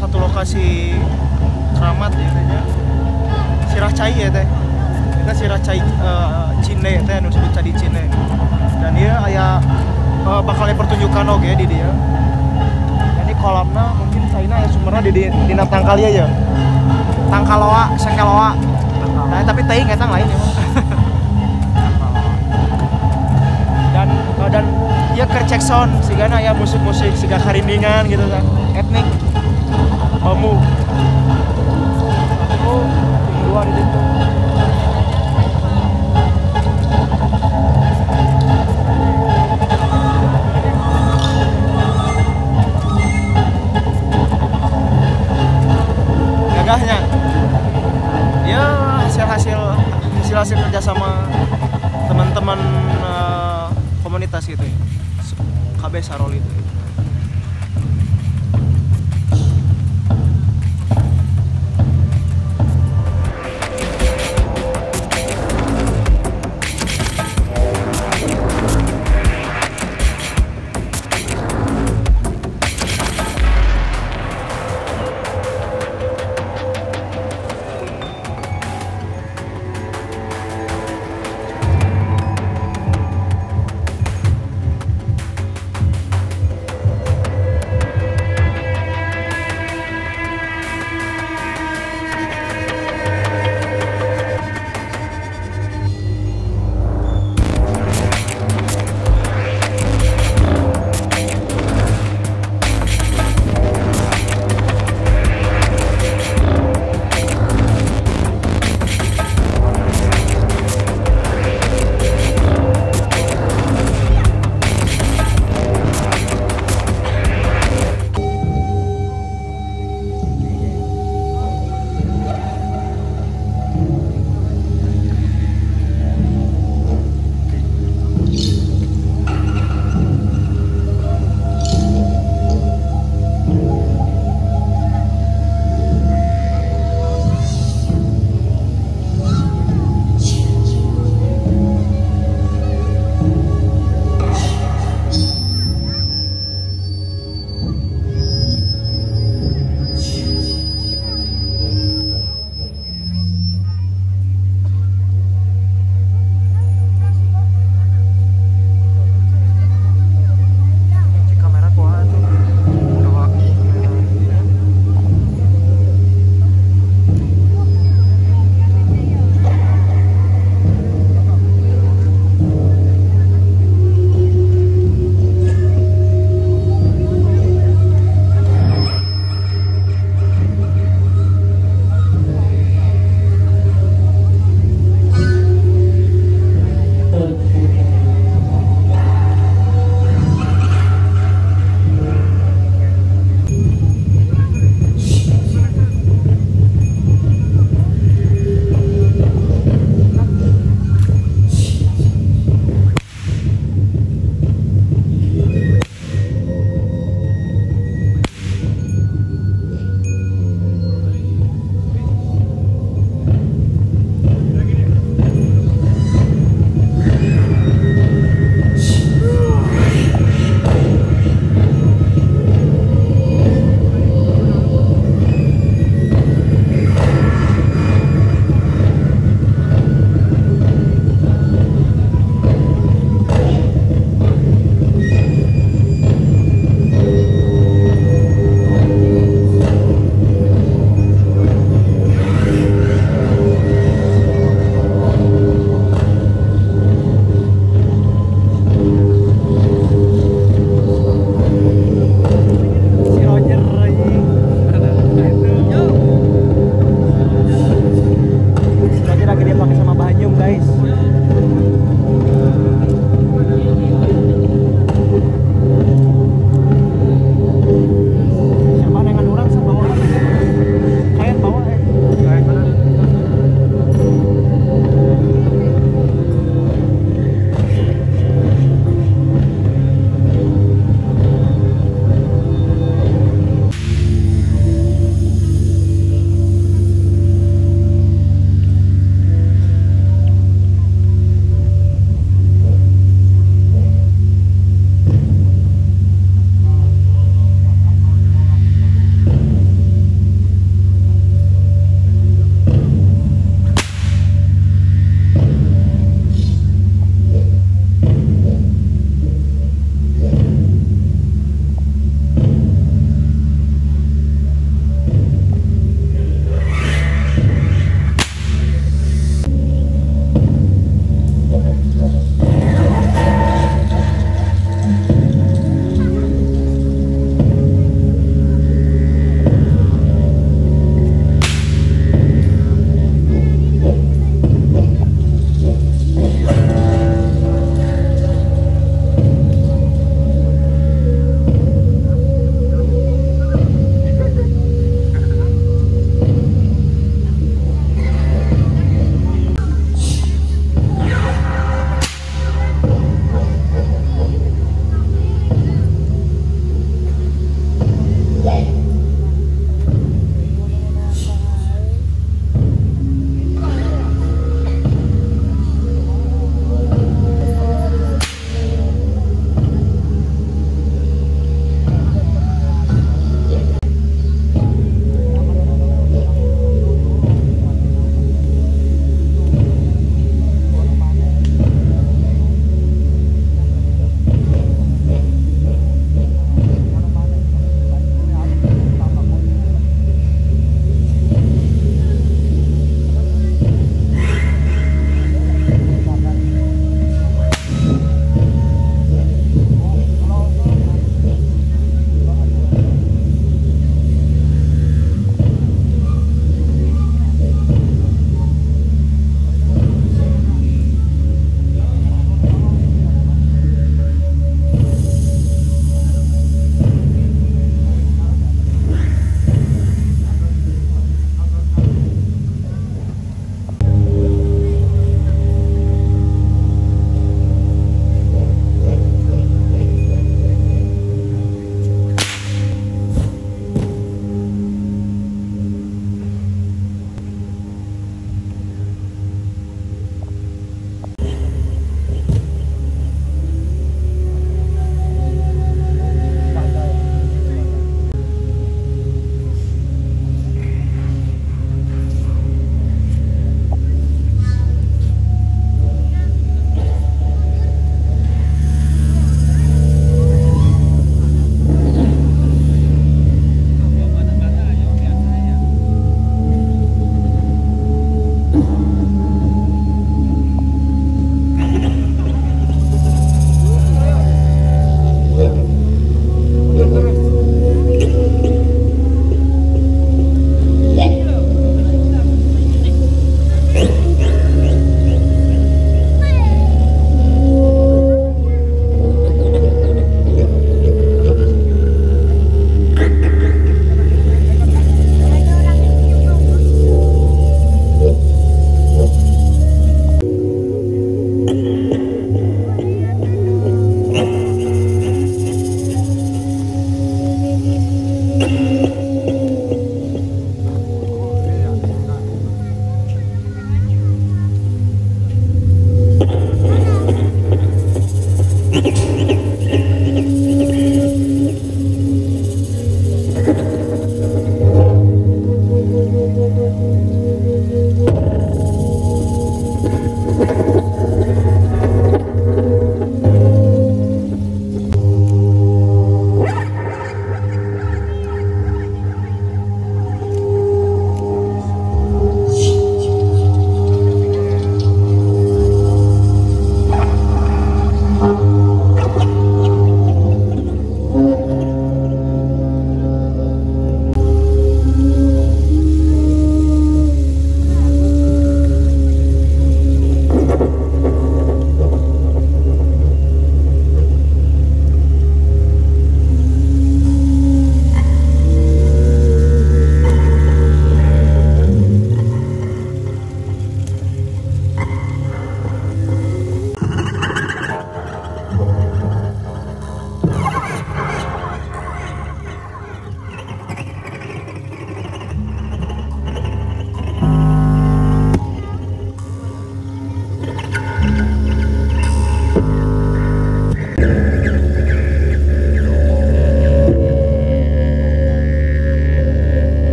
salah satu lokasi keramat ya teh nya. Sirah cai ya teh. Kita sirah cai Cinde teh anu disebut Cadi Cinde. Dan dia aya bakal pertunjukan oge di dia. Ini kolamna mungkin caina ya sumberna di tangkal ya. Tangkaloa, sengkeloa. Nah, tapi teuing eta lain ya. Dan ya keur cek sound sigana aya musik-musik siga karindingan gitu kan. Etnik. Bambu. Oh, dua di situ. Gagahnya. Ya hasil kerjasama teman-teman komunitas gitu ya. KB Saroli itu.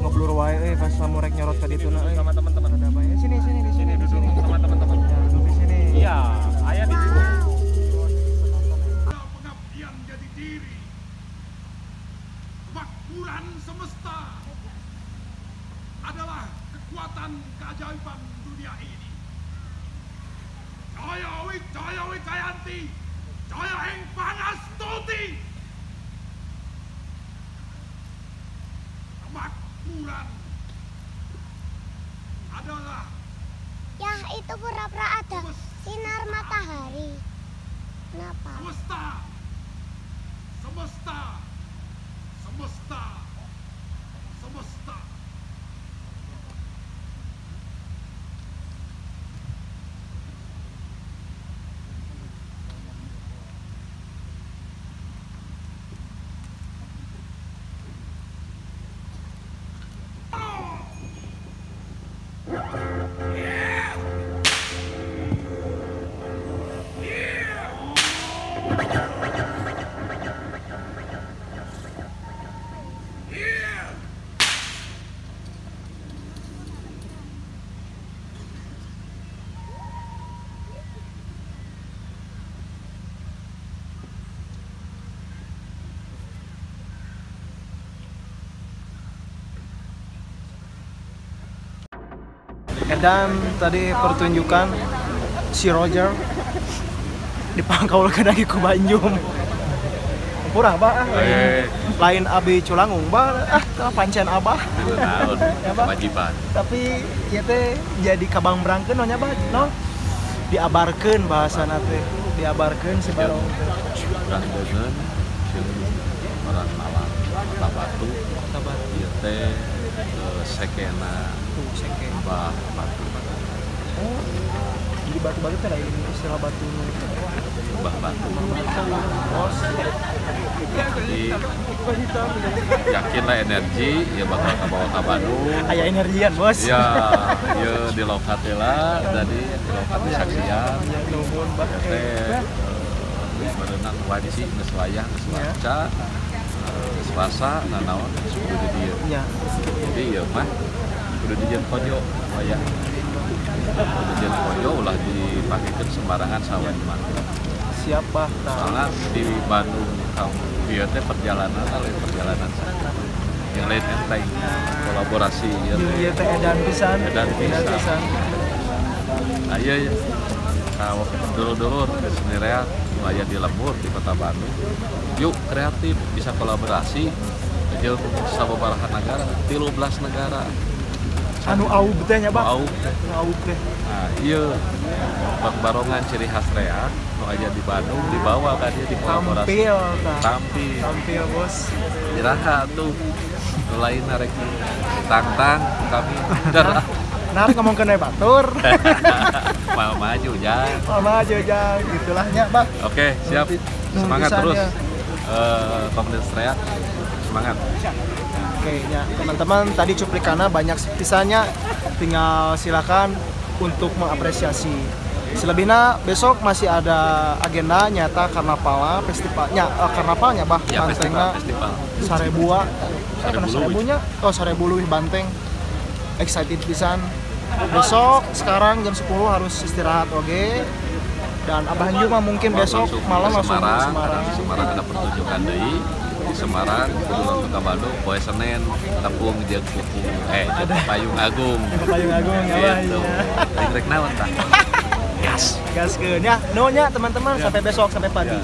Ngeblur wae pas lamun rek nyorot ka ditu na sama teman-teman. Ada banyak. Sini sini di sini duduk sama teman-teman. Ya, duduk di sini. Iya, ayah di situ. Pengabdian jati diri. Kemakmuran semesta adalah kekuatan keajaiban dunia ini. Jaya Wijaya Wijayanti, Jaya ing Pangastuti. Kemakmuran adalah ya itu pura-pura ada sinar matahari. Kenapa? Semesta, semesta, semesta, semesta. Dan tadi pertunjukan si Roger dipangkaulkeun lagi ku Banjum. Kurang bah, lain abi Culangung bah, ah pancen abah. Kewajiban. Tapi ieu teh jadi kabangbrangkeun nya bah, no? Diabarkeun bahasana teh, diabarkeun si barong teh. Urang deungeun jeung orang Malang, Kota Batu. Kota Batu. Ieu teh sekena tuh seke bah batu. Oh, jadi batu-batu teh lain istilah batu bah batu. Bos. Jadi yakinlah energi ya bakal kabawa ka Bandung. Aya energian, Bos. Ya, ya di lokat lah, jadi di lokat disaksian. Nuhun bah. Teh berenang wanci geus wayah geus waca. Geus rasa nanaon geus kudu di dieu. Jadi ieu mah kudu dijieun kojo wayah. Kudu dijieun kojo ulah dipakekeun sembarangan sawen mah. Siapa? Soalnya di Bandung kamu ieu teh perjalanan lain perjalanan yang lain enteng kolaborasi ieu teh. Ieu teh edan pisan. Edan pisan. Nah ieu ya. Kalau dulur-dulur seni reak aya di lembur di Kota Bandung. Yuk kreatif bisa kolaborasi jeung sababaraha nagara, 13 negara. Anu aub teh nya, Bang. Aub teh. Aub teh. Nah, ieu Bang Barongan ciri khas reak nu aya di Bandung dibawa ka dieu dikolaborasi. Tampil tah. Tampil. Tampil, Bos. Iraha tuh. Nu lain rek tangtang kami. Der. Nah, ngomongkeun we batur. Mau maju, Jang. Mau maju, Jang. Gitulah nya, Bang. Oke, siap. Semangat terus. Komunitas reak semangat. Oke, ya teman-teman, tadi cuplikannya banyak pisannya, tinggal silakan untuk mengapresiasi. Selebihnya besok masih ada agenda nyata karnaval, festivalnya, karnavalnya bah, ya, Bantengna, festival. Sarebua, sarebunya, oh Sarebuluih Banteng, excited pisan. Besok sekarang jam 10 harus istirahat, oke. Dan Abah Nju mah mungkin besok malam langsung ke Semarang. Di Semarang ada pertunjukan deui. Di Semarang kudu langsung ke Bandung poe Senin tepung jeung kuku Payung Agung. Payung Agung ya, Bah. Gitu. Rek naon tah? Gas. Gaskeun ya. Nuhun nya teman-teman, sampai besok, sampai pagi.